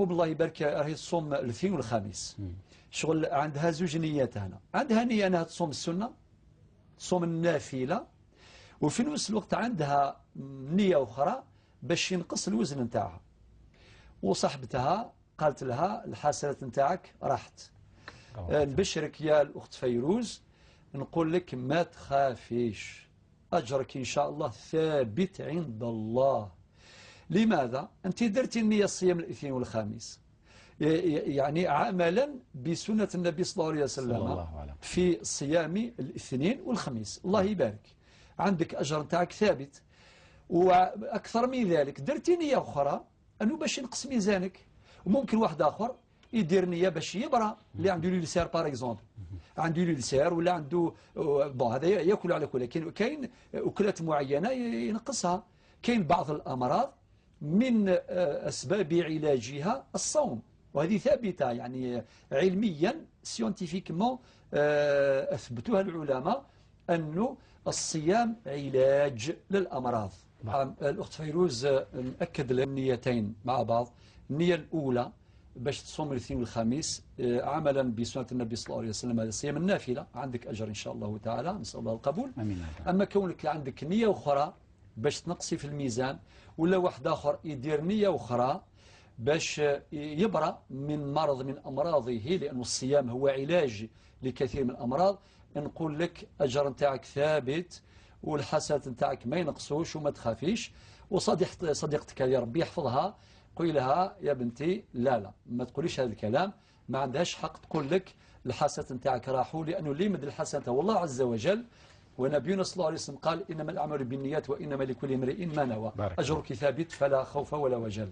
يعقوب الله يبارك راهي تصوم الاثنين والخميس. شغل عندها زوج نيات هنا، عندها نية أنها تصوم السنة، تصوم النافلة، وفي نفس الوقت عندها نية أخرى باش ينقص الوزن نتاعها. وصاحبتها قالت لها الحسنات نتاعك راحت. نبشرك يا الأخت فيروز، نقول لك ما تخافيش، أجرك إن شاء الله ثابت عند الله. لماذا؟ أنت درتي النية الصيام الاثنين والخميس، يعني عملا بسنة النبي صلى الله عليه وسلم في صيام الاثنين والخميس، الله يبارك، عندك أجر نتاعك ثابت. وأكثر من ذلك درتي نية أخرى أنه باش ينقص ميزانك، وممكن واحد آخر يدير نية باش يبرى، اللي عنده l'ulcère par exemple، عنده l'ulcère ولا عنده bon هذا ياكل على كل، لكن كاين أكلات معينة ينقصها. كاين بعض الأمراض من أسباب علاجها الصوم، وهذه ثابتة يعني علميا scientifiquement أثبتوها العلماء أنه الصيام علاج للأمراض. الأخت فيروز نأكد النيتين مع بعض. النية الأولى باش تصوم الاثنين والخميس عملا بسنة النبي صلى الله عليه وسلم، هذا صيام النافلة، عندك أجر إن شاء الله تعالى، نسأل الله القبول. آمين. أما كونك عندك نية أخرى باش تنقصي في الميزان، ولا واحد آخر يدير نية أخرى باش يبرأ من مرض من أمراضه، لأن الصيام هو علاج لكثير من الأمراض، نقول لك أجر نتاعك ثابت والحسنات نتاعك ما ينقصوش وما تخافيش. وصديقتك يا ربي يحفظها، قولي لها يا بنتي لا لا ما تقوليش هذا الكلام، ما عندهاش حق تقول لك الحسنات نتاعك راحوا، لأنه اللي يمد الحسنات هو الله عز وجل، ونبينا صلى الله عليه وسلم قال إنما الأعمال بالنيات وإنما لكل امرئ ما نوى. أجرك ثابت فلا خوف ولا وجل.